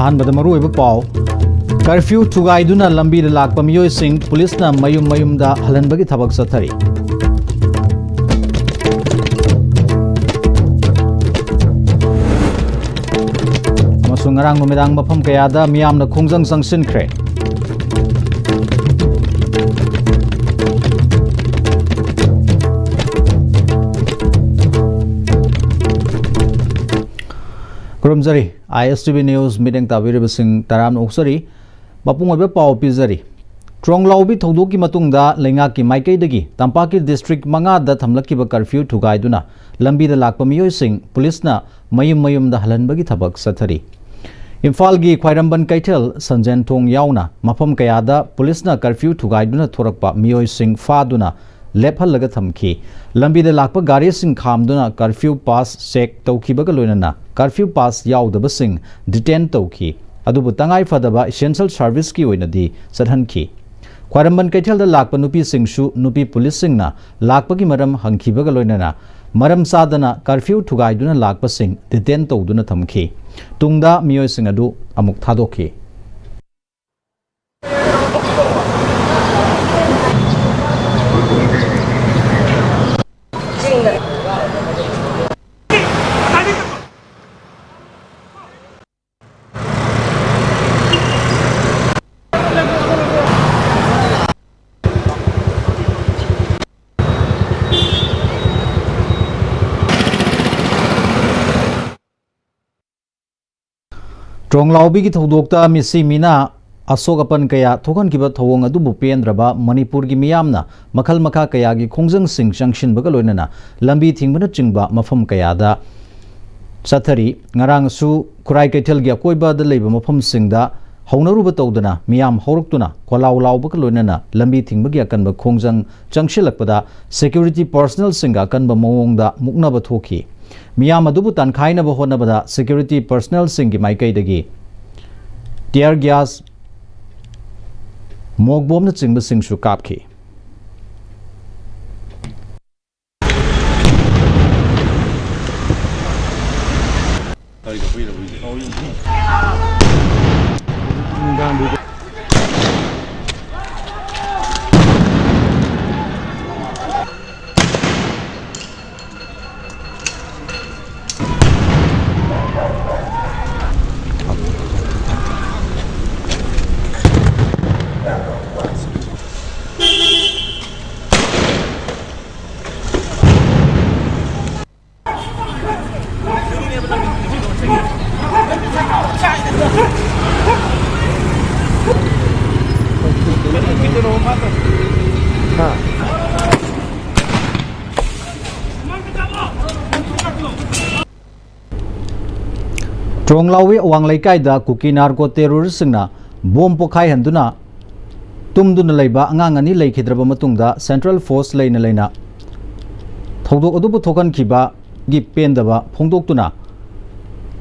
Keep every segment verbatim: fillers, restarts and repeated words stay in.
ꯑꯍꯥꯟꯕꯗ ꯃꯔꯨꯑꯣꯏꯕ ꯄꯥꯎ꯫ ꯀꯔꯐ꯭ꯌꯨ ꯊꯨꯒꯥꯏꯗꯨꯅ ꯂꯝꯕꯤꯗ ꯂꯥꯛꯄ ꯃꯤꯑꯣꯏꯁꯤꯡ ꯄꯨꯂꯤꯁꯅ ꯃꯌꯨꯝ ꯃꯌꯨꯝꯗ ꯍꯜꯍꯟꯕꯒꯤ ꯊꯕꯛ ꯆꯠꯊꯔꯤ꯫ ꯑꯃꯁꯨꯡ ꯉꯔꯥꯡ ꯅꯨꯃꯤꯗꯥꯡ ꯃꯐꯝ ꯀꯌꯥꯗ ꯃꯤꯌꯥꯝꯅ ꯈꯣꯡꯖꯪ ꯆꯪꯁꯤꯟꯈ꯭ꯔꯦ꯫ ꯈꯨꯔꯨꯝꯖꯔꯤ꯫ ꯑꯥꯏ ꯑꯦꯁ ꯇꯤ ꯚꯤ ꯅ꯭ꯌꯨꯁ ꯃꯤꯠꯌꯦꯡ ꯇꯥꯕꯤꯔꯤꯕꯁꯤꯡ ꯇꯔꯥꯝꯅ ꯑꯣꯛꯆꯔꯤ꯫ ꯃꯄꯨꯡ ꯑꯣꯏꯕ ꯄꯥꯎ ꯄꯤꯖꯔꯤ꯫ ꯇ꯭ꯔꯣꯡꯂꯥꯎꯕꯤ ꯊꯧꯗꯣꯛꯀꯤ ꯃꯇꯨꯡꯗ ꯂꯩꯉꯥꯛꯀꯤ ꯃꯥꯏꯀꯩꯗꯒꯤ ꯇꯝꯄꯥꯛꯀꯤ ꯗꯤꯁꯇ꯭ꯔꯤꯛ ꯃꯉꯥꯗ ꯊꯝꯂꯛꯈꯤꯕ ꯀꯔꯐ꯭ꯌꯨ ꯊꯨꯒꯥꯏꯗꯨꯅ ꯂꯝꯕꯤꯗ ꯂꯥꯛꯄ ꯃꯤꯑꯣꯏꯁꯤꯡ ꯄꯨꯂꯤꯁꯅ ꯃꯌꯨꯝ ꯃꯌꯨꯝꯗ ꯍꯜꯍꯟꯕꯒꯤ ꯊꯕꯛ ꯆꯠꯊꯔꯤ꯫ ꯏꯝꯐꯥꯜꯒꯤ ꯈ꯭ꯋꯥꯏꯔꯝꯕꯟ ꯀꯩꯊꯦꯜ, ꯁꯟꯖꯦꯟꯊꯣꯡ ꯌꯥꯎꯅ ꯃꯐꯝ ꯀꯌꯥꯗ ꯄꯨꯂꯤꯁꯅ ꯀꯔꯐ꯭ꯌꯨ ꯊꯨꯒꯥꯏꯗꯨꯅ ꯊꯣꯔꯛꯄ ꯃꯤꯑꯣꯏꯁꯤꯡ ꯐꯥꯗꯨꯅ ꯂꯦꯞꯍꯜꯂꯒ ꯊꯝꯈꯤ꯫ ꯂꯝꯕꯤꯗ ꯂꯥꯛꯄ ꯒꯥꯔꯤꯁꯤꯡ ꯈꯥꯝꯗꯨꯅ ꯀꯔꯐ꯭ꯌꯨ ꯄꯥꯁ ꯆꯦꯛ ꯇꯧꯈꯤꯕꯒ ꯂꯣꯏꯅꯅ ꯀꯔꯐ꯭ꯌꯨ ꯄꯥꯁ ꯌꯥꯎꯗꯕꯁꯤꯡ ꯗꯤꯇꯦꯟ ꯇꯧꯈꯤ꯫ ꯑꯗꯨꯕꯨ ꯇꯉꯥꯏ ꯐꯗꯕ ꯏꯁꯦꯟꯁꯤꯌꯦꯜ ꯁꯔꯚꯤꯁꯀꯤ ꯑꯣꯏꯅꯗꯤ ꯆꯠꯍꯟꯈꯤ꯫ ꯈ꯭ꯋꯥꯏꯔꯝꯕꯟ ꯀꯩꯊꯦꯜꯗ ꯂꯥꯛꯄ ꯅꯨꯄꯤꯁꯤꯡꯁꯨ ꯅꯨꯄꯤ ꯄꯨꯂꯤꯁꯁꯤꯡꯅ ꯂꯥꯛꯄꯒꯤ ꯃꯔꯝ ꯍꯪꯈꯤꯕꯒ ꯂꯣꯏꯅꯅ ꯃꯔꯝ ꯆꯥꯗꯅ ꯀꯔꯐ꯭ꯌꯨ ꯊꯨꯒꯥꯏꯗꯨꯅ ꯂꯥꯛꯄꯁꯤꯡ ꯗꯤꯇꯦꯟ ꯇꯧꯗꯨꯅ ꯊꯝꯈꯤ꯫ ꯇꯨꯡꯗ ꯃꯤꯑꯣꯏꯁꯤꯡ ꯑꯗꯨ ꯑꯃꯨꯛ ꯊꯥꯗꯣꯛꯈꯤ꯫ ꯇ꯭ꯔꯣꯡꯂꯥꯎꯕꯤꯒꯤ ꯊꯧꯗꯣꯛꯇ ꯃꯤꯁꯤ ꯃꯤꯅꯥ ꯑꯁꯣꯛ ꯑꯄꯟ ꯀꯌꯥ ꯊꯣꯛꯍꯟꯈꯤꯕ ꯊꯧꯑꯣꯡ ꯑꯗꯨꯕꯨ ꯄꯦꯟꯗ꯭ꯔꯕ ꯃꯅꯤꯄꯨꯔꯒꯤ ꯃꯤꯌꯥꯝꯅ ꯃꯈꯜ ꯃꯈꯥ ꯀꯌꯥꯒꯤ ꯈꯣꯡꯖꯪꯁꯤꯡ ꯆꯪꯁꯤꯟꯕꯒ ꯂꯣꯏꯅꯅ ꯂꯝꯕꯤ ꯊꯤꯡꯕꯅꯆꯤꯡꯕ ꯃꯐꯝ ꯀꯌꯥꯗ ꯆꯠꯊꯔꯤ꯫ ꯉꯔꯥꯡꯁꯨ ꯈꯨꯔꯥꯏ ꯀꯩꯊꯦꯜꯒꯤ ꯑꯀꯣꯏꯕꯗ ꯂꯩꯕ ꯃꯐꯝꯁꯤꯡꯗ ꯍꯧꯅꯔꯨꯕ ꯇꯧꯗꯅ ꯃꯤꯌꯥꯝ ꯍꯧꯔꯛꯇꯨꯅ ꯈꯣꯜꯂꯥꯎ ꯂꯥꯎꯕꯒ ꯂꯣꯏꯅꯅ ꯂꯝꯕꯤ ꯊꯤꯡꯕꯒꯤ ꯑꯀꯟꯕ ꯈꯣꯡꯖꯪ ꯆꯪꯁꯤꯜꯂꯛꯄꯗ ꯁꯦꯀ꯭ꯌꯨꯔꯤꯇꯤ ꯄꯔꯁꯅꯦꯜꯁꯤꯡꯒ ꯑꯀꯟꯕ ꯃꯑꯣꯡꯗ ꯃꯨꯛꯅꯕ ꯊꯣꯛꯈꯤ꯫ ꯃꯤꯌꯥꯝ ꯑꯗꯨꯕꯨ ꯇꯥꯟꯈꯥꯏꯅꯕ ꯍꯣꯠꯅꯕꯗ ꯁꯦꯀ꯭ꯌꯨꯔꯤꯇꯤ ꯄꯔꯁꯅꯦꯜꯁꯤꯡꯒꯤ ꯃꯥꯏꯀꯩꯗꯒꯤ ꯇꯤꯌꯔ ꯒ꯭ꯌꯥꯁ, ꯃꯣꯛ ꯕꯣꯝꯅꯆꯤꯡꯕꯁꯤꯡꯁꯨ ꯀꯥꯞꯈꯤ꯫ ꯇ꯭ꯔꯣꯡꯂꯥꯎꯋꯤ ꯑꯋꯥꯡ ꯂꯩꯀꯥꯏꯗ ꯀꯨꯀꯤ ꯅꯥꯔꯀꯣ ꯇꯦꯔꯣꯔꯤꯁꯁꯤꯡꯅ ꯕꯣꯝ ꯄꯣꯈꯥꯏꯍꯟꯗꯨꯅ ꯇꯨꯝꯗꯨꯅ ꯂꯩꯕ ꯑꯉꯥꯡ ꯑꯅꯤ ꯂꯩꯈꯤꯗ꯭ꯔꯕ ꯃꯇꯨꯡꯗ ꯁꯦꯟꯇ꯭ꯔꯦꯜ ꯐꯣꯔꯁ ꯂꯩꯅ ꯂꯩꯅ ꯊꯧꯗꯣꯛ ꯑꯗꯨꯕꯨ ꯊꯣꯛꯍꯟꯈꯤꯕꯒꯤ ꯄꯦꯟꯗꯕ ꯐꯣꯡꯗꯣꯛꯇꯨꯅ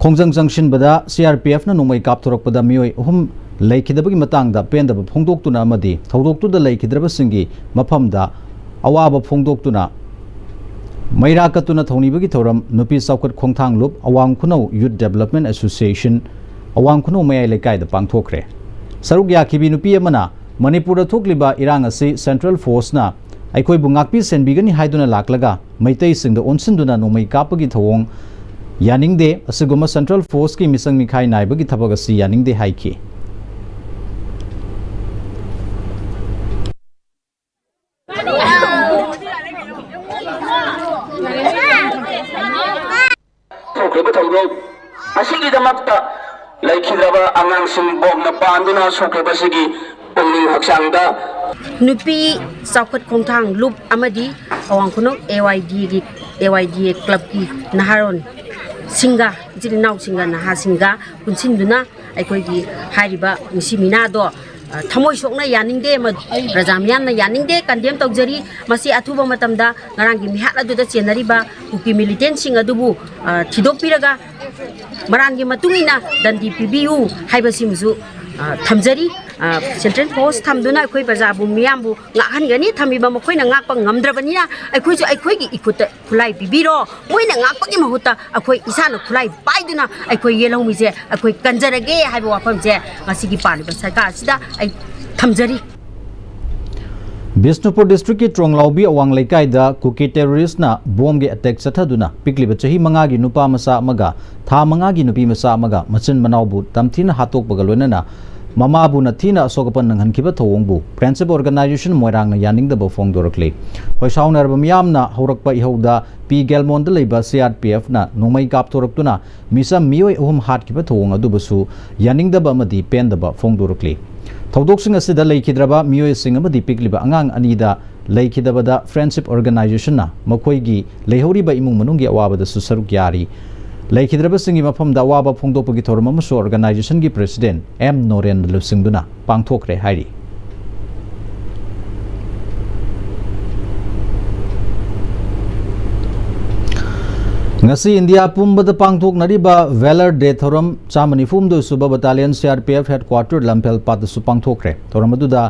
ꯈꯣꯡꯖꯪ ꯆꯪꯁꯤꯟꯕꯗ ꯁꯤ ꯑꯥꯔ ꯄꯤ ꯑꯦꯐꯅ ꯅꯣꯡꯃꯩ ꯀꯥꯞꯊꯣꯔꯛꯄꯗ ꯃꯤꯑꯣꯏ ꯑꯍꯨꯝ ꯂꯩꯈꯤꯗꯕꯒꯤ ꯃꯇꯥꯡꯗ ꯄꯦꯟꯗꯕ ꯐꯣꯡꯗꯣꯛꯇꯨꯅ ꯑꯃꯗꯤ ꯊꯧꯗꯣꯛꯇꯨꯗ ꯂꯩꯈꯤꯗ꯭ꯔꯕꯁꯤꯡꯒꯤ ꯃꯐꯝꯗ ꯑꯋꯥꯕ ꯐꯣꯡꯗꯣꯛꯇꯨꯅ ꯃꯩꯔꯥ ꯀꯠꯇꯨꯅ ꯊꯧꯅꯤꯕꯒꯤ ꯊꯧꯔꯝ ꯅꯨꯄꯤ ꯆꯥꯎꯈꯠ ꯈꯣꯡꯊꯥꯡ ꯂꯨꯞ ꯑꯋꯥꯡ ꯈꯨꯅꯧ ꯌꯨꯠ ꯗꯦꯕꯂꯞꯃꯦꯟ ꯑꯦꯁꯣꯁꯤꯌꯦꯁꯟ ꯑꯋꯥꯡ ꯈꯨꯅꯧ ꯃꯌꯥꯏ ꯂꯩꯀꯥꯏꯗ ꯄꯥꯡꯊꯣꯛꯈ꯭ꯔꯦ꯫ ꯁꯔꯨꯛ ꯌꯥꯈꯤꯕꯤ ꯅꯨꯄꯤ ꯑꯃꯅ ꯃꯅꯤꯄꯨꯔꯗ ꯊꯣꯛꯂꯤꯕ ꯏꯔꯥꯡ ꯑꯁꯤ ꯁꯦꯟꯇ꯭ꯔꯦꯜ ꯐꯣꯔꯁꯅ ꯑꯩꯈꯣꯏꯕꯨ ꯉꯥꯛꯄꯤ ꯁꯦꯟꯕꯤꯒꯅꯤ ꯍꯥꯏꯗꯨꯅ ꯂꯥꯛꯂꯒ ꯃꯩꯇꯩꯁꯤꯡꯗ ꯑꯣꯟꯁꯤꯟꯗꯨꯅ ꯅꯣꯡꯃꯩ ꯀꯥꯞꯄꯒꯤ ꯊꯧꯑꯣꯡ ꯌꯥꯅꯤꯡꯗꯦ, ꯑꯁꯤꯒꯨꯝꯕ ꯁꯦꯟꯇ꯭ꯔꯦꯜ ꯐꯣꯔꯁꯀꯤ ꯃꯤꯆꯪ ꯃꯤꯈꯥꯏ ꯅꯥꯏꯕꯒꯤ ꯊꯕꯛ ꯑꯁꯤ ꯌꯥꯅꯤꯡꯗꯦ ꯍꯥꯏꯈꯤ꯫ ꯊꯣꯛꯈ꯭ꯔꯤꯕ ꯊꯧꯗꯣꯛ ꯑꯁꯤꯒꯤꯗꯃꯛꯇ ꯂꯩꯈꯤꯗ꯭ꯔꯕ ꯑꯉꯥꯡꯁꯤꯡ ꯕꯣꯝꯅ ꯄꯥꯟꯗꯨꯅ ꯁꯣꯛꯈꯤꯕꯁꯤꯒꯤ ꯄꯨꯛꯅꯤꯡ ꯍꯛꯆꯥꯡꯗ ꯅꯨꯄꯤ ꯆꯥꯎꯈꯠ ꯈꯣꯡꯊꯥꯡ ꯂꯨꯞ ꯑꯃꯗꯤ ꯑꯋꯥꯡ ꯈꯨꯅꯧ ꯑꯦ ꯋꯥꯏ ꯗꯤꯒꯤ, ꯑꯦ ꯋꯥꯏ ꯗꯤ ꯑꯦ ꯀ꯭ꯂꯕꯀꯤ ꯅꯍꯥꯔꯣꯟꯁꯤꯡꯒ, ꯏꯆꯤꯜ ꯏꯅꯥꯎꯁꯤꯡꯒ, ꯅꯍꯥꯁꯤꯡꯒ ꯄꯨꯟꯁꯤꯟꯗꯨꯅ ꯑꯩꯈꯣꯏꯒꯤ ꯍꯥꯏꯔꯤꯕ ꯃꯤꯁꯤ ꯃꯤꯅꯥꯗꯣ, ꯑ, ꯊꯃꯣꯏ ꯁꯣꯛꯅ ꯌꯥꯅꯤꯡꯗꯦ, ꯃ-, ꯄ꯭ꯔꯖꯥ ꯃꯤꯌꯥꯝꯅ ꯌꯥꯅꯤꯡꯗꯦ, ꯀꯟꯗꯦꯝ ꯇꯧꯖꯔꯤ꯫ ꯃꯁꯤ ꯑꯊꯨꯕ ꯃꯇꯝꯗ ꯉꯔꯥꯡꯒꯤ ꯃꯤꯍꯥꯠ ꯑꯗꯨꯗ ꯆꯦꯟꯅꯔꯤꯕ ꯀꯨꯀꯤ ꯃꯤꯂꯤꯇꯦꯟꯁꯤꯡ ꯑꯗꯨꯕꯨ, ꯑ, ꯊꯤꯗꯣꯛꯄꯤꯔꯒ ꯃꯔꯥꯟꯒꯤ ꯃꯇꯨꯡ ꯏꯟꯅ ꯗꯟꯗꯤ ꯄꯤꯕꯤꯌꯨ ꯍꯥꯏꯕꯁꯤꯃꯁꯨ, ꯑ, ꯊꯝꯖꯔꯤ꯫ ꯁꯦꯟꯇ꯭ꯔꯦꯜ ꯐꯣꯔꯁ ꯊꯝꯗꯨꯅ ꯑꯩꯈꯣꯏ ꯄ꯭ꯔꯖꯥꯕꯨ, ꯃꯤꯌꯥꯝꯕꯨ ꯉꯥꯛꯍꯟꯒꯅꯤ꯫ ꯊꯝꯃꯤꯕ ꯃꯈꯣꯏꯅ ꯉꯥꯛꯄ ꯉꯝꯗ꯭ꯔꯕꯅꯤꯅ ꯑꯩꯈꯣꯏꯁꯨ ꯑꯩꯈꯣꯏꯒꯤ ꯏꯈꯨꯠꯇ ꯈꯨꯠꯂꯥꯏ ꯄꯤꯕꯤꯔꯣ꯫ ꯃꯣꯏꯅ ꯉꯥꯛꯄꯒꯤ ꯃꯍꯨꯠꯇ ꯑꯩꯈꯣꯏ ꯏꯁꯥꯅ ꯈꯨꯠꯂꯥꯏ ꯄꯥꯏꯗꯨꯅ ꯑꯩꯈꯣꯏ ꯌꯦꯜꯍꯧꯃꯤꯁꯦ ꯑꯩꯈꯣꯏ ꯀꯟꯖꯔꯒꯦ ꯍꯥꯏꯕ ꯋꯥꯐꯝꯁꯦ ꯉꯁꯤꯒꯤ ꯄꯥꯜꯂꯤꯕ ꯁꯔꯀꯥꯔ ꯑꯁꯤꯗ ꯑꯩ ꯊꯝꯖꯔꯤ꯫ ꯕꯤꯁꯅꯨꯄꯨꯔ ꯗꯤꯁꯇ꯭ꯔꯤꯛꯀꯤ ꯇ꯭ꯔꯣꯡꯂꯥꯎꯕꯤ ꯑꯋꯥꯡ ꯂꯩꯀꯥꯏꯗ ꯀꯨꯀꯤ ꯇꯦꯔꯣꯔꯤꯁꯅ ꯕꯣꯝꯒꯤ ꯑꯦꯇꯦꯛ ꯆꯠꯊꯗꯨꯅ ꯄꯤꯛꯂꯤꯕ ꯆꯍꯤ ꯃꯉꯥꯒꯤ ꯅꯨꯄꯥ ꯃꯆꯥ ꯑꯃꯒ ꯊꯥ ꯃꯉꯥꯒꯤ ꯅꯨꯄꯤ ꯃꯆꯥ ꯑꯃꯒ ꯃꯆꯤꯟ ꯃꯅꯥꯎꯕꯨ ꯇꯝꯊꯤꯅ ꯍꯥꯠꯇꯣꯛꯄꯒ ꯂꯣꯏꯅꯅ ꯃꯃꯥꯕꯨ ꯅꯊꯤꯅ ꯑꯁꯣꯛ ꯑꯄꯟ ꯅꯪꯍꯟꯈꯤꯕ ꯊꯧꯑꯣꯡꯕꯨ ꯐ꯭ꯔꯦꯟꯁꯤꯞ ꯑꯣꯔꯒꯅꯥꯏꯖꯦꯁꯟ ꯃꯣꯏꯔꯥꯡꯅ ꯌꯥꯅꯤꯡꯗꯕ ꯐꯣꯡꯗꯣꯔꯛꯂꯤ꯫ ꯈꯣꯏꯁꯥꯎꯅꯔꯕ ꯃꯤꯌꯥꯝꯅ ꯍꯧꯔꯛꯄ ꯏꯍꯧꯗ ꯄꯤ ꯒꯦꯜꯃꯣꯟꯗ ꯂꯩꯕ ꯁꯤ ꯑꯥꯔ ꯄꯤ ꯑꯦꯐꯅ ꯅꯣꯡꯃꯩ ꯀꯥꯞꯊꯣꯔꯛꯇꯨꯅ ꯃꯤꯆꯝ ꯃꯤꯑꯣꯏ ꯑꯍꯨꯝ ꯍꯥꯠꯈꯤꯕ ꯊꯧꯑꯣꯡ ꯑꯗꯨꯕꯨꯁꯨ ꯌꯥꯅꯤꯡꯗꯕ ꯑꯃꯗꯤ ꯄꯦꯟꯗꯕ ꯐꯣꯡꯗꯣꯔꯛꯂꯤ꯫ ꯊꯧꯗꯣꯛꯁꯤꯡ ꯑꯁꯤꯗ ꯂꯩꯈꯤꯗ꯭ꯔꯕ ꯃꯤꯑꯣꯏꯁꯤꯡ ꯑꯃꯗꯤ ꯄꯤꯛꯂꯤꯕ ꯑꯉꯥꯡ ꯑꯅꯤꯗ ꯂꯩꯈꯤꯗꯕꯗ ꯐ꯭ꯔꯦꯟꯁꯤꯞ ꯑꯣꯔꯒꯅꯥꯏꯖꯦꯁꯟꯅ ꯃꯈꯣꯏꯒꯤ ꯂꯩꯍꯧꯔꯤꯕ ꯏꯃꯨꯡ ꯃꯅꯨꯡꯒꯤ ꯑꯋꯥꯕꯗꯁꯨ ꯁꯔꯨꯛ ꯌꯥꯔꯤ꯫ ꯂꯩꯈꯤꯗ꯭ꯔꯕꯁꯤꯡꯒꯤ ꯃꯐꯝꯗ ꯑꯋꯥꯕ ꯐꯣꯡꯗꯣꯛꯄꯒꯤ ꯊꯧꯔꯝ ꯑꯃꯁꯨ ꯑꯣꯔꯒꯅꯥꯏꯖꯦꯁꯟꯒꯤ ꯄ꯭ꯔꯦꯁꯤꯗꯦꯟꯠ ꯑꯦꯝ ꯅꯣꯔꯦꯟꯅ ꯂꯨꯆꯤꯡꯗꯨꯅ ꯄꯥꯡꯊꯣꯛꯈ꯭ꯔꯦ ꯍꯥꯏꯔꯤ꯫ ꯉꯁꯤ ꯏꯟꯗꯤꯌꯥ ꯄꯨꯝꯕꯗ ꯄꯥꯡꯊꯣꯛꯅꯔꯤꯕ ꯚꯦꯂꯔ ꯗꯦ ꯊꯧꯔꯝ ꯆꯥꯝꯃ ꯅꯤꯐꯨ ꯍꯨꯝꯗꯣꯏ ꯁꯨꯕ battalion C R P F headquarter ꯂꯝꯐꯦꯜ ꯄꯥꯠꯇꯁꯨ ꯄꯥꯡꯊꯣꯛꯈ꯭ꯔꯦ꯫ ꯊꯧꯔꯝ ꯑꯗꯨꯗ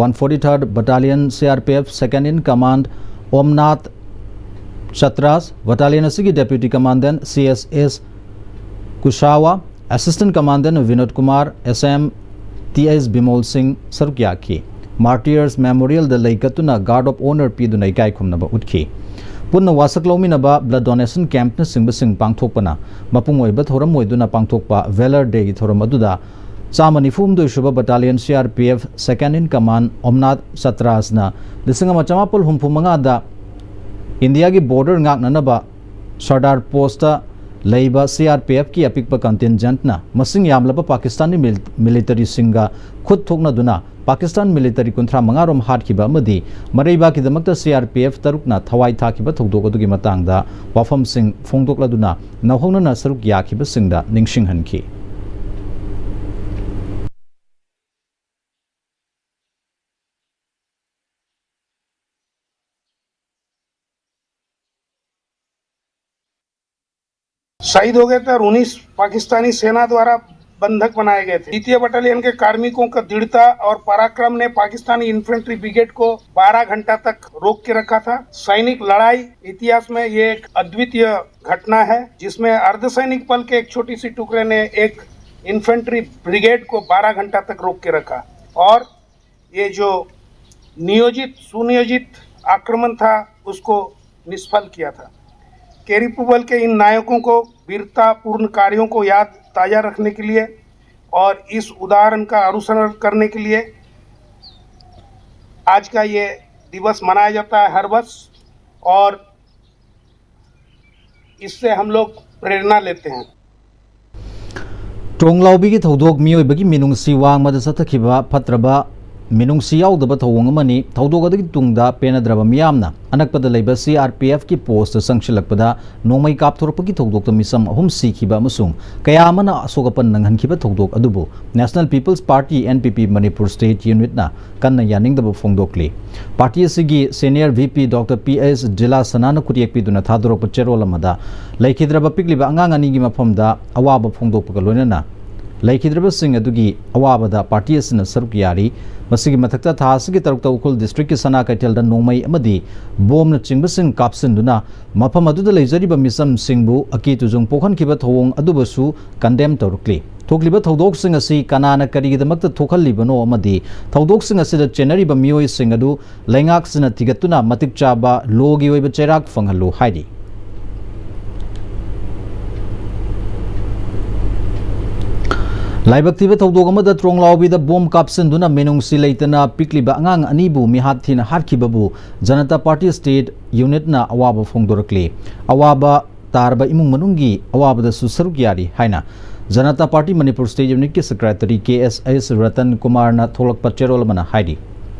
one forty third battalion C R P F second in command Omnath Chatras, battalion ꯑꯁꯤꯒꯤ deputy commandant C S S Kushwaha, assistant commandant Binod Kumar, S M T S Bimol Singh ꯁꯔꯨꯛ ꯌꯥꯈꯤ꯫ ꯃꯥꯔꯇꯤꯌꯔꯁ ꯃꯦꯃꯣꯔꯤꯌꯦꯜꯗ ꯂꯩ ꯀꯠꯇꯨꯅ ꯒꯥꯔꯗ ꯑꯣꯐ ꯑꯣꯅꯔ ꯄꯤꯗꯨꯅ ꯏꯀꯥꯏ ꯈꯨꯝꯅꯕ ꯎꯠꯈꯤ꯫ ꯄꯨꯟꯅ ꯋꯥꯁꯛ ꯂꯧꯃꯤꯟꯅꯕ, ꯕ꯭ꯂꯗ ꯗꯣꯅꯦꯁꯟ ꯀꯦꯝꯞꯅꯆꯤꯡꯕꯁꯤꯡ ꯄꯥꯡꯊꯣꯛꯄꯅ ꯃꯄꯨꯡ ꯑꯣꯏꯕ ꯊꯧꯔꯝ ꯑꯣꯏꯗꯨꯅ ꯄꯥꯡꯊꯣꯛꯄ ꯚꯦꯂꯔ ꯗꯦꯒꯤ ꯊꯧꯔꯝ ꯑꯗꯨꯗ ꯆꯥꯝꯃ ꯅꯤꯐꯨ ꯍꯨꯝꯗꯣꯏ ꯁꯨꯕ battalion C R P F second in command ꯑꯣꯝꯅꯥꯊ ꯆꯇ꯭ꯔꯥꯁꯅ ꯂꯤꯁꯤꯡ ꯑꯃ ꯆꯃꯥꯄꯜ ꯍꯨꯝꯐꯨ ꯃꯉꯥꯗ ꯏꯟꯗꯤꯌꯥꯒꯤ ꯕꯣꯔꯗꯔ ꯉꯥꯛꯅꯅꯕ ꯁꯔꯗꯥꯔ ꯄꯣꯁꯇ ꯂꯩꯕ ꯁꯤ ꯑꯥꯔ ꯄꯤ ꯑꯦꯐꯀꯤ ꯑꯄꯤꯛꯄ ꯀꯟꯇꯤꯟꯖꯦꯟꯠꯅ ꯃꯁꯤꯡ ꯌꯥꯝꯂꯕ ꯄꯥꯀꯤꯁꯇꯥꯅꯤ ꯃꯤꯜ-, ꯃꯤꯂꯤꯇꯔꯤꯁꯤꯡꯒ ꯈꯨꯠ ꯊꯣꯛꯅꯗꯨꯅ ꯄꯥꯀꯤꯁꯇꯥꯟ ꯃꯤꯂꯤꯇꯔꯤ ꯀꯨꯟꯊ꯭ꯔꯥ ꯃꯉꯥ ꯔꯣꯝ ꯍꯥꯠꯈꯤꯕ ꯑꯃꯗꯤ ꯃꯔꯩꯕꯥꯛꯀꯤꯗꯃꯛꯇ ꯁꯤ ꯑꯥꯔ ꯄꯤ ꯑꯦꯐ ꯇꯔꯨꯛꯅ ꯊꯋꯥꯏ ꯊꯥꯈꯤꯕ ꯊꯧꯗꯣꯛ ꯑꯗꯨꯒꯤ ꯃꯇꯥꯡꯗ ꯋꯥꯐꯝꯁꯤꯡ ꯐꯣꯡꯗꯣꯛꯂꯗꯨꯅ ꯅꯧꯍꯧꯅꯅ ꯁꯔꯨꯛ ꯌꯥꯈꯤꯕꯁꯤꯡꯗ ꯅꯤꯡꯁꯤꯡꯍꯟꯈꯤ꯫ शहीद हो गए थे और उन्नीस पाकिस्तानी सेना द्वारा बंधक बनाए गए थे। द्वितीय बटालियन के कार्मिकों का दृढ़ता और पराक्रम ने पाकिस्तानी इन्फेंट्री ब्रिगेड को बारह घंटा तक रोक के रखा था। सैनिक लड़ाई इतिहास में ये एक अद्वितीय घटना है, जिसमें अर्धसैनिक बल के एक छोटी सी टुकड़े ने एक इन्फेंट्री ब्रिगेड को बारह घंटा तक रोक के रखा और ये जो नियोजित, सुनियोजित आक्रमण था, उसको निष्फल किया था। केरी पूबल के इन नायकों को वीरतापूर्ण कार्यों को याद ताज़ा रखने के लिए और इस उदाहरण का अनुसरण करने के लिए आज का ये दिवस मनाया जाता है हर वर्ष, और इससे हम लोग प्रेरणा लेते हैं। ꯇ꯭ꯔꯣꯡꯂꯥꯎꯕꯤꯒꯤ ꯊꯧꯗꯣꯛ ꯃꯤꯑꯣꯏꯕꯒꯤ ꯃꯤꯅꯨꯡꯁꯤ ꯋꯥꯡꯃꯗ ꯆꯠꯊꯈꯤꯕ ꯐꯠꯇ꯭ꯔꯕ ꯃꯤꯅꯨꯡꯁꯤ ꯌꯥꯎꯗꯕ ꯊꯧꯑꯣꯡ ꯑꯃꯅꯤ꯫ ꯊꯧꯗꯣꯛ ꯑꯗꯨꯒꯤ ꯇꯨꯡꯗ ꯄꯦꯟꯅꯗ꯭ꯔꯕ ꯃꯤꯌꯥꯝꯅ ꯑꯅꯛꯄꯗ ꯂꯩꯕ ꯁꯤ ꯑꯥꯔ ꯄꯤ ꯑꯦꯐꯀꯤ ꯄꯣꯁꯇ ꯆꯪꯁꯤꯜꯂꯛꯄꯗ ꯅꯣꯡꯃꯩ ꯀꯥꯞꯊꯣꯔꯛꯄꯒꯤ ꯊꯧꯗꯣꯛꯇ ꯃꯤꯆꯝ ꯑꯍꯨꯝ ꯁꯤꯈꯤꯕ ꯑꯃꯁꯨꯡ ꯀꯌꯥ ꯑꯃꯅ ꯑꯁꯣꯛ ꯑꯄꯟ ꯅꯪꯍꯟꯈꯤꯕ ꯊꯧꯗꯣꯛ ꯑꯗꯨꯕꯨ National People's Party, N P P, Manipur state ꯌꯨꯅꯤꯠꯅ ꯀꯟꯅ ꯌꯥꯅꯤꯡꯗꯕ ꯐꯣꯡꯗꯣꯛꯂꯤ꯫ ꯄꯥꯔꯇꯤ ꯑꯁꯤꯒꯤ senior V P doctor P S ꯖꯤꯂꯥꯁꯅꯥꯅ ꯈꯨꯠꯌꯦꯛ ꯄꯤꯗꯨꯅ ꯊꯥꯗꯣꯔꯛꯄ ꯆꯦꯔꯣꯜ ꯑꯃꯗ ꯂꯩꯈꯤꯗ꯭ꯔꯕ ꯄꯤꯛꯂꯤꯕ ꯑꯉꯥꯡ ꯑꯅꯤꯒꯤ ꯃꯐꯝꯗ ꯑꯋꯥꯕ ꯐꯣꯡꯗꯣꯛꯄꯒ ꯂꯣꯏꯅꯅ ꯂꯩꯈꯤꯗ꯭ꯔꯕꯁꯤꯡ ꯑꯗꯨꯒꯤ ꯑꯋꯥꯕꯗ ꯄꯥꯔꯇꯤ ꯑꯁꯤꯅ ꯁꯔꯨꯛ ꯌꯥꯔꯤ꯫ ꯃꯁꯤꯒꯤ ꯃꯊꯛꯇ ꯊꯥ ꯑꯁꯤꯒꯤ ꯇꯔꯨꯛꯇ ꯎꯈ꯭ꯔꯨꯜ ꯗꯤꯁꯇ꯭ꯔꯤꯛꯀꯤ ꯁꯅꯥ ꯀꯩꯊꯦꯜꯗ ꯅꯣꯡꯃꯩ ꯑꯃꯗꯤ ꯕꯣꯝꯅꯆꯤꯡꯕꯁꯤꯡ ꯀꯥꯞꯁꯤꯟꯗꯨꯅ ꯃꯐꯝ ꯑꯗꯨꯗ ꯂꯩꯖꯔꯤꯕ ꯃꯤꯆꯝꯁꯤꯡꯕꯨ ꯑꯀꯤ ꯇꯨꯖꯨꯡ ꯄꯣꯛꯍꯟꯈꯤꯕ ꯊꯧꯑꯣꯡ ꯑꯗꯨꯕꯨꯁꯨ ꯀꯟꯗꯦꯝ ꯇꯧꯔꯛꯂꯤ꯫ ꯊꯣꯛꯂꯤꯕ ꯊꯧꯗꯣꯛꯁꯤꯡ ꯑꯁꯤ ꯀꯅꯥꯅ ꯀꯔꯤꯒꯤꯗꯃꯛꯇ ꯊꯣꯛꯍꯜꯂꯤꯕꯅꯣ ꯑꯃꯗꯤ ꯊꯧꯗꯣꯛꯁꯤꯡ ꯑꯁꯤꯗ ꯆꯦꯟꯅꯔꯤꯕ ꯃꯤꯑꯣꯏꯁꯤꯡ ꯑꯗꯨ ꯂꯩꯉꯥꯛꯁꯤꯅ ꯊꯤꯒꯠꯇꯨꯅ ꯃꯇꯤꯛ ꯆꯥꯕ ꯂꯣꯒꯤ ꯑꯣꯏꯕ ꯆꯩꯔꯥꯛ ꯐꯪꯍꯜꯂꯨ ꯍꯥꯏꯔꯤ꯫ ꯂꯥꯏꯕꯛ ꯊꯤꯕ ꯊꯧꯗꯣꯛ ꯑꯃꯗ ꯇ꯭ꯔꯣꯡꯂꯥꯎꯕꯤꯗ ꯕꯣꯝ ꯀꯥꯞꯁꯤꯟꯗꯨꯅ ꯃꯤꯅꯨꯡꯁꯤ ꯂꯩꯇꯅ ꯄꯤꯛꯂꯤꯕ ꯑꯉꯥꯡ ꯑꯅꯤꯕꯨ ꯃꯤꯍꯥꯠ ꯊꯤꯅ ꯍꯥꯠꯈꯤꯕꯕꯨ ꯖꯅꯇꯥ ꯄꯥꯔꯇꯤ ꯁ꯭ꯇꯦꯠ ꯌꯨꯅꯤꯠꯅ ꯑꯋꯥꯕ ꯐꯣꯡꯗꯣꯔꯛꯂꯤ꯫ ꯑꯋꯥꯕ ꯇꯥꯔꯕ ꯏꯃꯨꯡ ꯃꯅꯨꯡꯒꯤ ꯑꯋꯥꯕꯗꯁꯨ ꯁꯔꯨꯛ ꯌꯥꯔꯤ ꯍꯥꯏꯅ Janata party Manipur state ꯌꯨꯅꯤꯠꯀꯤ secretary ꯀꯦ ꯑꯦꯁ ꯑꯦꯁ ꯔꯇꯟ ꯀꯨꯃꯥꯔꯅ ꯊꯣꯛꯂꯛꯄ ꯆꯦꯔꯣꯜ ꯑꯃꯅ ꯍꯥꯏꯔꯤ꯫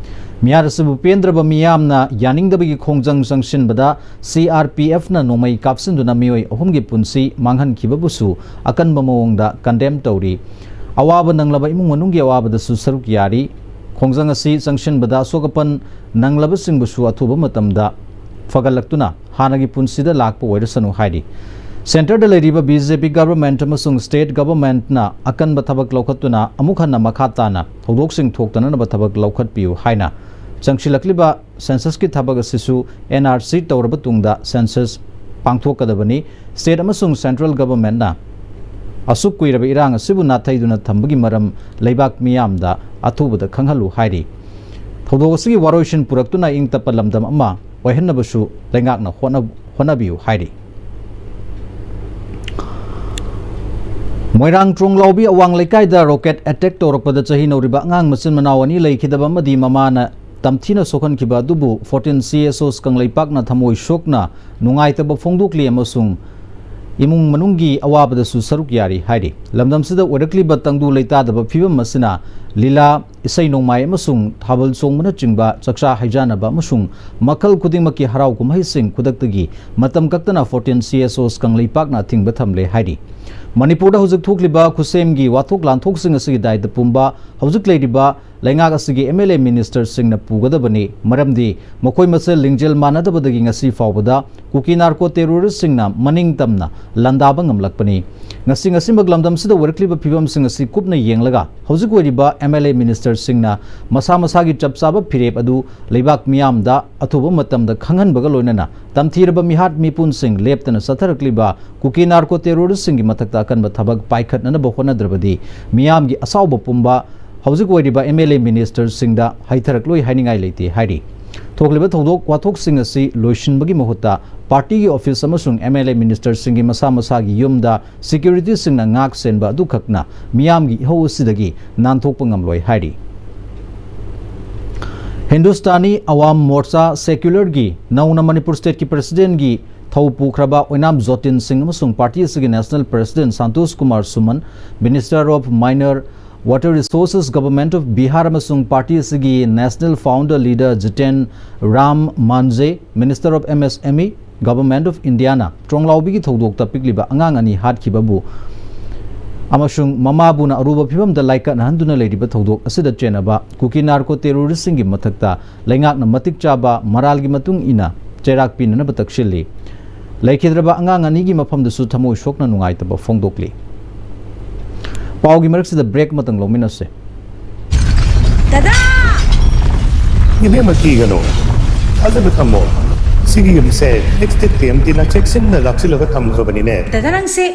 ꯃꯤꯍꯥꯠ ꯑꯁꯤꯕꯨ ꯄꯦꯟꯗ꯭ꯔꯕ ꯃꯤꯌꯥꯝꯅ ꯌꯥꯅꯤꯡꯗꯕꯒꯤ ꯈꯣꯡꯖꯪ ꯆꯪꯁꯤꯟꯕꯗ ꯁꯤ ꯑꯥꯔ ꯄꯤ ꯑꯦꯐꯅ ꯅꯣꯡꯃꯩ ꯀꯥꯞꯁꯤꯟꯗꯨꯅ ꯃꯤꯑꯣꯏ ꯑꯍꯨꯝꯒꯤ ꯄꯨꯟꯁꯤ ꯃꯥꯡꯍꯟꯈꯤꯕꯕꯨꯁꯨ ꯑꯀꯟꯕ ꯃꯑꯣꯡꯗ ꯀꯟꯗꯦꯝ ꯇꯧꯔꯤ꯫ ꯑꯋꯥꯕ ꯅꯪꯂꯕ ꯏꯃꯨꯡ ꯃꯅꯨꯡꯒꯤ ꯑꯋꯥꯕꯗꯁꯨ ꯁꯔꯨꯛ ꯌꯥꯔꯤ꯫ ꯈꯣꯡꯖꯪ ꯑꯁꯤ ꯆꯪꯁꯤꯟꯕꯗ ꯑꯁꯣꯛ ꯑꯄꯟ ꯅꯪꯂꯕꯁꯤꯡꯕꯨꯁꯨ ꯑꯊꯨꯕ ꯃꯇꯝꯗ ꯐꯒꯠꯂꯛꯇꯨꯅ ꯍꯥꯟꯅꯒꯤ ꯄꯨꯟꯁꯤꯗ ꯂꯥꯛꯄ ꯑꯣꯏꯔꯁꯅꯨ ꯍꯥꯏꯔꯤ꯫ ꯁꯦꯟꯇꯔꯗ ꯂꯩꯔꯤꯕ ꯕꯤ ꯖꯦ ꯄꯤ ꯒꯚꯔꯟꯃꯦꯟꯠ ꯑꯃꯁꯨꯡ ꯁ꯭ꯇꯦꯠ ꯒꯚꯔꯟꯃꯦꯟꯠꯅ ꯑꯀꯟꯕ ꯊꯕꯛ ꯂꯧꯈꯠꯇꯨꯅ ꯑꯃꯨꯛ ꯍꯟꯅ ꯃꯈꯥ ꯇꯥꯅ ꯊꯧꯗꯣꯛꯁꯤꯡ ꯊꯣꯛꯇꯅꯅꯕ ꯊꯕꯛ ꯂꯧꯈꯠꯄꯤꯌꯨ ꯍꯥꯏꯅ ꯆꯪꯁꯤꯜꯂꯛꯂꯤꯕ ꯁꯦꯟꯁꯁꯀꯤ ꯊꯕꯛ ꯑꯁꯤꯁꯨ ꯑꯦꯟ ꯑꯥꯔ ꯁꯤ ꯇꯧꯔꯕ ꯇꯨꯡꯗ ꯁꯦꯟꯁꯁ ꯄꯥꯡꯊꯣꯛꯀꯗꯕꯅꯤ꯫ ꯁ꯭ꯇꯦꯠ ꯑꯃꯁꯨꯡ ꯁꯦꯟꯇ꯭ꯔꯦꯜ ꯒꯚꯔꯟꯃꯦꯟꯠꯅ ꯑꯁꯨꯛ ꯀꯨꯏꯔꯕ ꯏꯔꯥꯡ ꯑꯁꯤꯕꯨ ꯅꯥꯊꯩꯗꯨꯅ ꯊꯝꯕꯒꯤ ꯃꯔꯝ ꯂꯩꯕꯥꯛ ꯃꯤꯌꯥꯝꯗ ꯑꯊꯨꯕꯗ ꯈꯪꯍꯜꯂꯨ ꯍꯥꯏꯔꯤ꯫ ꯊꯧꯗꯣꯛ ꯑꯁꯤꯒꯤ ꯋꯥꯔꯣꯏꯁꯤꯟ ꯄꯨꯔꯛꯇꯨꯅ ꯏꯪ ꯇꯞꯄ ꯂꯝꯗꯝ ꯑꯃ ꯑꯣꯏꯍꯟꯅꯕꯁꯨ ꯂꯩꯉꯥꯛꯅ ꯍꯣꯠꯅ-, ꯍꯣꯠꯅꯕꯤꯌꯨ ꯍꯥꯏꯔꯤ꯫ ꯃꯣꯏꯔꯥꯡ ꯇ꯭ꯔꯣꯡꯂꯥꯎꯕꯤ ꯑꯋꯥꯡ ꯂꯩꯀꯥꯏꯗ ꯔꯣꯀꯦꯠ ꯑꯦꯇꯦꯛ ꯇꯧꯔꯛꯄꯗ ꯆꯍꯤ ꯅꯧꯔꯤꯕ ꯑꯉꯥꯡ ꯃꯆꯤꯟ ꯃꯅꯥꯎ ꯑꯅꯤ ꯂꯩꯈꯤꯗꯕ ꯑꯃꯗꯤ ꯃꯃꯥꯅ ꯇꯝꯊꯤꯅ ꯁꯣꯛꯍꯟꯈꯤꯕ ꯑꯗꯨꯕꯨ ꯐꯣꯔꯇꯤꯟ ꯁꯤ ꯑꯦꯁ ꯑꯣꯁ ꯀꯪꯂꯩꯄꯥꯛꯅ ꯊꯃꯣꯏ ꯁꯣꯛꯅ ꯅꯨꯡꯉꯥꯏꯇꯕ ꯐꯣꯡꯗꯣꯛꯂꯤ ꯑꯃꯁꯨꯡ ꯏꯃꯨꯡ ꯃꯅꯨꯡꯒꯤ ꯑꯋꯥꯕꯗꯁꯨ ꯁꯔꯨꯛ ꯌꯥꯔꯤ ꯍꯥꯏꯔꯤ꯫ ꯂꯝꯗꯝꯁꯤꯗ ꯑꯣꯏꯔꯛꯂꯤꯕ ꯇꯪꯗꯨ ꯂꯩꯇꯥꯗꯕ ꯐꯤꯕꯝ ꯑꯁꯤꯅ ꯂꯤꯂꯥ, ꯏꯁꯩ ꯅꯣꯡꯃꯥꯏ ꯑꯃꯁꯨꯡ ꯊꯥꯕꯜ ꯆꯣꯡꯕꯅꯆꯤꯡꯕ ꯆꯥꯛꯆꯥ ꯍꯩꯖꯥꯅꯕ ꯑꯃꯁꯨꯡ ꯃꯈꯜ ꯈꯨꯗꯤꯡꯃꯛꯀꯤ ꯍꯔꯥꯎ ꯀꯨꯝꯍꯩꯁꯤꯡ ꯈꯨꯗꯛꯇꯒꯤ ꯃꯇꯝ ꯀꯛꯇꯅ ꯐꯣꯔꯇꯤꯟ ꯁꯤ ꯑꯦꯁ ꯑꯣꯁ ꯀꯪꯂꯩꯄꯥꯛꯅ ꯑꯊꯤꯡꯕ ꯊꯝꯂꯦ ꯍꯥꯏꯔꯤ꯫ ꯃꯅꯤꯄꯨꯔꯗ ꯍꯧꯖꯤꯛ ꯊꯣꯛꯂꯤꯕ ꯈꯨꯠꯁꯦꯝꯒꯤ ꯋꯥꯊꯣꯛ ꯂꯥꯟꯊꯣꯛꯁꯤꯡ ꯑꯁꯤꯒꯤ ꯗꯥꯏꯇ ꯄꯨꯝꯕ ꯍꯧꯖꯤꯛ ꯂꯩꯔꯤꯕ ꯂꯩꯉꯥꯛ ꯑꯁꯤꯒꯤ ꯑꯦꯝ ꯑꯦꯜ ꯑꯦ ꯃꯤꯅꯤꯁꯇꯔꯁꯤꯡꯅ ꯄꯨꯒꯗꯕꯅꯤ, ꯃꯔꯝꯗꯤ ꯃꯈꯣꯏ ꯃꯁꯦꯜ ꯂꯤꯡꯖꯦꯜ ꯃꯥꯟꯅꯗꯕꯗꯒꯤ ꯉꯁꯤ ꯐꯥꯎꯕꯗ ꯀꯨꯀꯤ ꯅꯥꯔꯀꯣ ꯇꯦꯔꯣꯔꯤꯁꯁꯤꯡꯅ ꯃꯅꯤꯡ ꯇꯝꯅ ꯂꯥꯟꯗꯥꯕ ꯉꯝꯂꯛꯄꯅꯤ꯫ ꯉꯁꯤ ꯉꯁꯤꯃꯛ ꯂꯝꯗꯝꯁꯤꯗ ꯑꯣꯏꯔꯛꯂꯤꯕ ꯐꯤꯕꯝꯁꯤꯡ ꯑꯁꯤ ꯀꯨꯞꯅ ꯌꯦꯡꯂꯒ ꯍꯧꯖꯤꯛ ꯑꯣꯏꯔꯤꯕ ꯑꯦꯝ ꯑꯦꯜ ꯑꯦ ꯃꯤꯅꯤꯁꯇꯔꯁꯤꯡꯅ ꯃꯁꯥ ꯃꯁꯥꯒꯤ ꯆꯞ ꯆꯥꯕ ꯐꯤꯔꯦꯞ ꯑꯗꯨ ꯂꯩꯕꯥꯛ ꯃꯤꯌꯥꯝꯗ ꯑꯊꯨꯕ ꯃꯇꯝꯗ ꯈꯪꯍꯟꯕꯒ ꯂꯣꯏꯅꯅ ꯇꯝꯊꯤꯔꯕ ꯃꯤꯍꯥꯠ ꯃꯤꯄꯨꯟꯁꯤꯡ ꯂꯦꯞꯇꯅ ꯆꯠꯊꯔꯛꯂꯤꯕ ꯀꯨꯀꯤ ꯅꯥꯔꯀꯣ ꯇꯦꯔꯣꯔꯤꯁꯁꯤꯡꯒꯤ ꯃꯊꯛꯇ ꯑꯀꯟꯕ ꯊꯕꯛ ꯄꯥꯏꯈꯠꯅꯅꯕ ꯍꯣꯠꯅꯗ꯭ꯔꯕꯗꯤ ꯃꯤꯌꯥꯝꯒꯤ ꯑꯁꯥꯎꯕ ꯄꯨꯝꯕ ꯍꯧꯖꯤꯛ ꯑꯣꯏꯔꯤꯕ ꯑꯦꯝ ꯑꯦꯜ ꯑꯦ ꯃꯤꯅꯤꯁꯇꯔꯁꯤꯡꯗ ꯍꯩꯊꯔꯛꯂꯣꯏ ꯍꯥꯏꯅꯤꯡꯉꯥꯏ ꯂꯩꯇꯦ ꯍꯥꯏꯔꯤ꯫ ꯊꯣꯛꯂꯤꯕ ꯊꯧꯗꯣꯛ ꯋꯥꯊꯣꯛꯁꯤꯡ ꯑꯁꯤ ꯂꯣꯏꯁꯤꯟꯕꯒꯤ ꯃꯍꯨꯠꯇ ꯄꯥꯔꯇꯤꯒꯤ ꯑꯣꯐꯤꯁ ꯑꯃꯁꯨꯡ ꯑꯦꯝ ꯑꯦꯜ ꯑꯦ ꯃꯤꯅꯤꯁꯇꯔꯁꯤꯡꯒꯤ ꯃꯁꯥ ꯃꯁꯥꯒꯤ ꯌꯨꯝꯗ ꯁꯦꯀ꯭ꯌꯨꯔꯤꯇꯤꯁꯤꯡꯅ ꯉꯥꯛ ꯁꯦꯟꯕ ꯑꯗꯨꯈꯛꯅ ꯃꯤꯌꯥꯝꯒꯤ ꯏꯍꯧ ꯑꯁꯤꯗꯒꯤ ꯅꯥꯟꯊꯣꯛꯄ ꯉꯝꯂꯣꯏ ꯍꯥꯏꯔꯤ꯫ ꯍꯤꯟꯗꯨꯁꯇꯥꯅꯤ ꯑꯋꯥꯝ ꯃꯣꯔꯆꯥ ꯁꯦꯀ꯭ꯌꯨꯂꯔꯒꯤ ꯅꯧꯅ ꯃꯅꯤꯄꯨꯔ ꯁ꯭ꯇꯦꯠꯀꯤ ꯄ꯭ꯔꯁꯤꯗꯦꯟꯒꯤ ꯊꯧ ꯄꯨꯈ꯭ꯔꯕ ꯑꯣꯏꯅꯥꯝ ꯖꯣꯇꯤꯟ ꯁꯤꯡ ꯑꯃꯁꯨꯡ ꯄꯥꯔꯇꯤ ꯑꯁꯤꯒꯤ national president Santosh Kumar Suman, minister of minor water resources, government of Bihar ꯑꯃꯁꯨꯡ ꯄꯥꯔꯇꯤ ꯑꯁꯤꯒꯤ national founder leader Jiten Ram Manjhi, minister of M S M E, government of ꯏꯟꯗꯤꯌꯥꯅ ꯇ꯭ꯔꯣꯡꯂꯥꯎꯕꯤꯒꯤ ꯊꯧꯗꯣꯛꯇ ꯄꯤꯛꯂꯤꯕ ꯑꯉꯥꯡ ꯑꯅꯤ ꯍꯥꯠꯈꯤꯕꯕꯨ ꯑꯃꯁꯨꯡ ꯃꯃꯥꯕꯨꯅ ꯑꯔꯨꯕ ꯐꯤꯕꯝꯗ ꯂꯥꯏꯀꯠꯅꯍꯟꯗꯨꯅ ꯂꯩꯔꯤꯕ ꯊꯧꯗꯣꯛ ꯑꯁꯤꯗ ꯆꯦꯟꯅꯕ ꯀꯨꯀꯤ ꯅꯥꯔꯀꯣ ꯇꯦꯔꯣꯔꯤꯁꯁꯤꯡꯒꯤ ꯃꯊꯛꯇ ꯂꯩꯉꯥꯛꯅ ꯃꯇꯤꯛ ꯆꯥꯕ ꯃꯔꯥꯜꯒꯤ ꯃꯇꯨꯡ ꯏꯟꯅ ꯆꯩꯔꯥꯛ ꯄꯤꯅꯅꯕ ꯇꯛꯁꯤꯜꯂꯤ꯫ ꯂꯩꯈꯤꯗ꯭ꯔꯕ ꯑꯉꯥꯡ ꯑꯅꯤꯒꯤ ꯃꯐꯝꯗꯁꯨ ꯊꯃꯣꯏ ꯁꯣꯛꯅ ꯅꯨꯡꯉꯥꯏꯇꯕ ꯐꯣꯡꯗꯣꯛꯂꯤ꯫ ꯄꯥꯎꯒꯤ ꯃꯔꯛꯁꯤꯗ break ꯑꯃꯇꯪ ꯂꯧꯃꯤꯟꯅꯁꯦ꯫ ꯗꯗꯥ! ꯏꯕꯦꯝꯃ, ꯀꯤꯒꯅꯨ꯫ ꯊꯥꯖꯕ ꯊꯝꯃꯣ꯫ ꯁꯤꯒꯤ ꯌꯨꯝꯁꯦ ꯑꯦꯛꯁ ꯇꯦꯛ ꯇꯤ ꯑꯦꯝ ꯇꯤꯅ ꯆꯦꯛꯁꯤꯟꯅ ꯂꯥꯛꯁꯤꯜꯂꯒ ꯊꯝꯈ꯭ꯔꯕꯅꯤꯅꯦ꯫ ꯗꯗꯥ, ꯅꯪꯁꯦ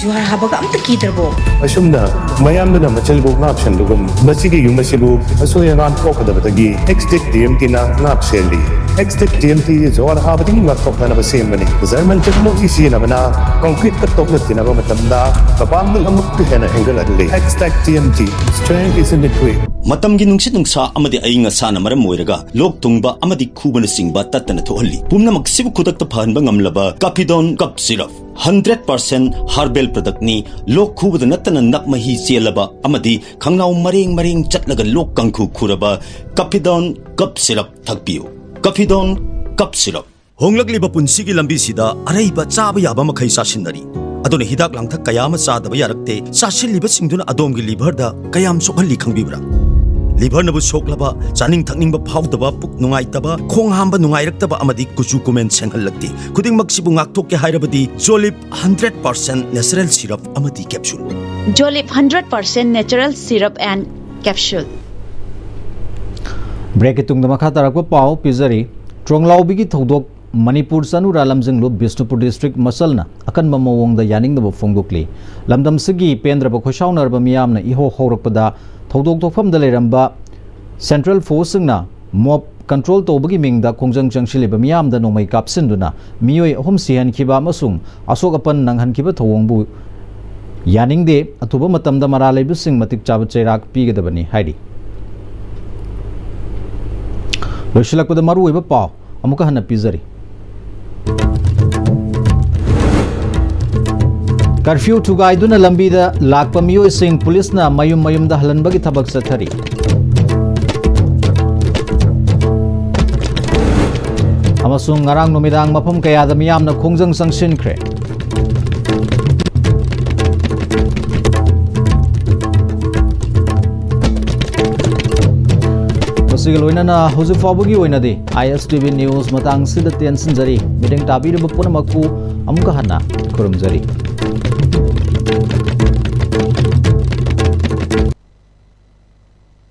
ꯖꯨꯍꯥꯔ ꯍꯥꯕꯒ ꯑꯝꯇ ꯀꯤꯗ꯭ꯔꯕꯣ? ꯑꯁꯨꯝꯅ ꯃꯌꯥꯝꯗꯨꯅ ꯃꯆꯤꯜꯕꯨ ꯉꯥꯛ ꯁꯦꯟꯕꯒꯨꯝ, ꯃꯁꯤꯒꯤ ꯌꯨꯝ ꯑꯁꯤꯕꯨ ꯑꯁꯣꯏ ꯑꯉꯥꯝ ꯊꯣꯛꯀꯗꯕꯗꯒꯤ ꯑꯦꯛꯁ ꯇꯦꯛ ꯇꯤ ꯑꯦꯝ ꯇꯤꯅ ꯉꯥꯛ ꯁꯦꯜꯂꯤ꯫ X tech T M T ꯖꯨꯍꯥꯔ ꯍꯥꯕꯗꯒꯤ ꯉꯥꯛꯊꯣꯛꯅꯅꯕ ꯁꯦꯝꯕꯅꯤ꯫ ꯖꯔꯃꯟ ꯇꯦꯛꯅꯣꯂꯣꯖꯤ ꯁꯤꯖꯤꯟꯅꯕꯅ ꯀꯣꯡꯀ꯭ꯔꯤꯠꯀ ꯇꯣꯛꯅ ꯇꯤꯟꯅꯕ ꯃꯇꯝꯗ ꯃꯄꯥꯡꯒꯜ ꯑꯃꯨꯛꯀ ꯍꯦꯟꯅ ꯍꯦꯟꯒꯠꯍꯜꯂꯤ꯫ X tech T M T, strength is in the grit꯫ ꯃꯇꯝꯒꯤ ꯅꯨꯡꯁꯤꯠ ꯅꯨꯡꯁꯥ ꯑꯃꯗꯤ ꯑꯏꯪ ꯑꯁꯥꯅ ꯃꯔꯝ ꯑꯣꯏꯔꯒ ꯂꯣꯛ ꯊꯨꯡꯕ ꯑꯃꯗꯤ ꯈꯨꯕꯅꯆꯤꯡꯕ ꯇꯠꯇꯅ ꯊꯣꯛꯍꯜꯂꯤ꯫ ꯄꯨꯝꯅꯃꯛꯁꯤꯕꯨ ꯈꯨꯗꯛꯇ ꯐꯍꯟꯕ ꯉꯝꯂꯕ ꯀꯥꯐꯤꯗꯣꯟ ꯀꯞ syrup. Hundred percent herbal product ꯅꯤ꯫ ꯂꯣꯛ ꯈꯨꯕꯗ ꯅꯠꯇꯅ ꯅꯞ ꯃꯍꯤ ꯆꯦꯜꯂꯕ ꯑꯃꯗꯤ ꯈꯪꯅꯥꯎ ꯃꯔꯦꯡ ꯃꯔꯦꯡ ꯆꯠꯂꯒ ꯂꯣꯛ ꯀꯥꯡꯈꯨ ꯈꯨꯔꯕ ꯀꯥꯐꯤꯗꯣꯟ ꯀꯞ ꯁꯤꯔꯞ ꯊꯛꯄꯤꯌꯨ꯫ ꯀꯥꯐꯤꯗꯣꯟ ꯀꯞ ꯁꯤꯔꯞ꯫ ꯍꯣꯡꯂꯛꯂꯤꯕ ꯄꯨꯟꯁꯤꯒꯤ ꯂꯝꯕꯤꯁꯤꯗ ꯑꯔꯩꯕ ꯆꯥꯕ ꯌꯥꯕ ꯃꯈꯩ ꯆꯥꯁꯤꯟꯅꯔꯤ꯫ ꯑꯗꯨꯅ ꯍꯤꯗꯥꯛ ꯂꯥꯡꯊꯛ ꯀꯌꯥ ꯑꯃ ꯆꯥꯗꯕ ꯌꯥꯔꯛꯇꯦ꯫ ꯆꯥꯁꯤꯜꯂꯤꯕꯁꯤꯡꯗꯨꯅ ꯑꯗꯣꯝꯒꯤ liver ꯗ ꯀꯌꯥꯝ ꯁꯣꯛꯍꯜꯂꯤ ꯈꯪꯕꯤꯕ꯭ꯔꯥ? Liver ꯅꯕꯨ ꯁꯣꯛꯂꯕ, ꯆꯥꯅꯤꯡ ꯊꯛꯅꯤꯡꯕ ꯐꯥꯎꯗꯕ, ꯄꯨꯛ ꯅꯨꯡꯉꯥꯏꯇꯕ, ꯈꯣꯡ ꯍꯥꯝꯕ ꯅꯨꯡꯉꯥꯏꯔꯛꯇꯕ ꯑꯃꯗꯤ ꯀꯨꯆꯨ ꯀꯨꯃꯦꯟ ꯁꯦꯡꯍꯜꯂꯛꯇꯦ꯫ ꯈꯨꯗꯤꯡꯃꯛꯁꯤꯕꯨ ꯉꯥꯛꯊꯣꯛꯀꯦ ꯍꯥꯏꯔꯕꯗꯤ ꯖꯣꯂꯤꯞ hundred percent natural syrup ꯑꯃꯗꯤ capsule꯫ ꯖꯣꯂꯤꯞ hundred percent natural syrup and capsule꯫ Break ꯀꯤ ꯇꯨꯡꯗ ꯃꯈꯥ ꯇꯥꯔꯛꯄ ꯄꯥꯎ ꯄꯤꯖꯔꯤ꯫ ꯇ꯭ꯔꯣꯡꯂꯥꯎꯕꯤꯒꯤ ꯊꯧꯗꯣꯛ ꯃꯅꯤꯄꯨꯔ ꯆꯅꯨꯔꯥ ꯂꯝꯖꯤꯡꯂꯨꯞ ꯕꯤꯁꯅꯨꯄꯨꯔ district ꯃꯁꯜꯅ ꯑꯀꯟꯕ ꯃꯑꯣꯡꯗ ꯌꯥꯅꯤꯡꯗꯕ ꯐꯣꯡꯗꯣꯛꯂꯤ꯫ ꯂꯝꯗꯝꯁꯤꯒꯤ ꯄꯦꯟꯗ꯭ꯔꯕ ꯈꯣꯏꯁꯥꯎꯅꯔꯕ ꯃꯤꯌꯥꯝꯅ ꯏꯍꯧ ꯍꯧꯔꯛꯄꯗ ꯊꯧꯗꯣꯛ ꯊꯣꯛꯐꯝꯗ ꯂꯩꯔꯝꯕ central force ꯁꯤꯡꯅ mob control ꯇꯧꯕꯒꯤ ꯃꯤꯡꯗ ꯈꯣꯡꯖꯪ ꯆꯪꯁꯤꯜꯂꯤꯕ ꯃꯤꯌꯥꯝꯗ ꯅꯣꯡꯃꯩ ꯀꯥꯞꯁꯤꯟꯗꯨꯅ ꯃꯤꯑꯣꯏ ꯑꯍꯨꯝ ꯁꯤꯍꯟꯈꯤꯕ ꯑꯃꯁꯨꯡ ꯑꯁꯣꯛ ꯑꯄꯟ ꯅꯪꯍꯟꯈꯤꯕ ꯊꯧꯑꯣꯡꯕꯨ ꯌꯥꯅꯤꯡꯗꯦ꯫ ꯑꯊꯨꯕ ꯃꯇꯝꯗ ꯃꯔꯥꯜ ꯂꯩꯕꯁꯤꯡ ꯃꯇꯤꯛ ꯆꯥꯕ ꯆꯩꯔꯥꯛ ꯄꯤꯒꯗꯕꯅꯤ ꯍꯥꯏꯔꯤ꯫ ꯂꯣꯏꯁꯤꯜꯂꯛꯄꯗ ꯃꯔꯨꯑꯣꯏꯕ ꯄꯥꯎ ꯑꯃꯨꯛꯀ ꯍꯟꯅ ꯄꯤꯖꯔꯤ꯫ Curfew ꯊꯨꯒꯥꯏꯗꯨꯅ ꯂꯝꯕꯤꯗ ꯂꯥꯛꯄ ꯃꯤꯑꯣꯏꯁꯤꯡ ꯄꯨꯂꯤꯁꯅ ꯃꯌꯨꯝ ꯃꯌꯨꯝꯗ ꯍꯜꯍꯟꯕꯒꯤ ꯊꯕꯛ ꯆꯠꯊꯔꯤ꯫ ꯑꯃꯁꯨꯡ ꯉꯔꯥꯡ ꯅꯨꯃꯤꯗꯥꯡ ꯃꯐꯝ ꯀꯌꯥꯗ ꯃꯤꯌꯥꯝꯅ ꯈꯣꯡꯖꯪ ꯆꯪꯁꯤꯟꯈ꯭ꯔꯦ꯫ ꯁꯤꯒ ꯂꯣꯏꯅꯅ ꯍꯧꯖꯤꯛ ꯐꯥꯎꯕꯒꯤ ꯑꯣꯏꯅꯗꯤ ꯑꯥꯏ ꯑꯦꯁ ꯇꯤ ꯚꯤ ꯅ꯭ꯌꯨꯁ ꯃꯇꯥꯡꯁꯤꯗ ꯇꯦꯟꯁꯤꯟꯖꯔꯤ꯫ ꯃꯤꯠꯌꯦꯡ ꯇꯥꯕꯤꯔꯤꯕ ꯄꯨꯝꯅꯃꯛꯄꯨ ꯑꯃꯨꯛꯀ ꯍꯟꯅ ꯈꯨꯔꯨꯝꯖꯔꯤ꯫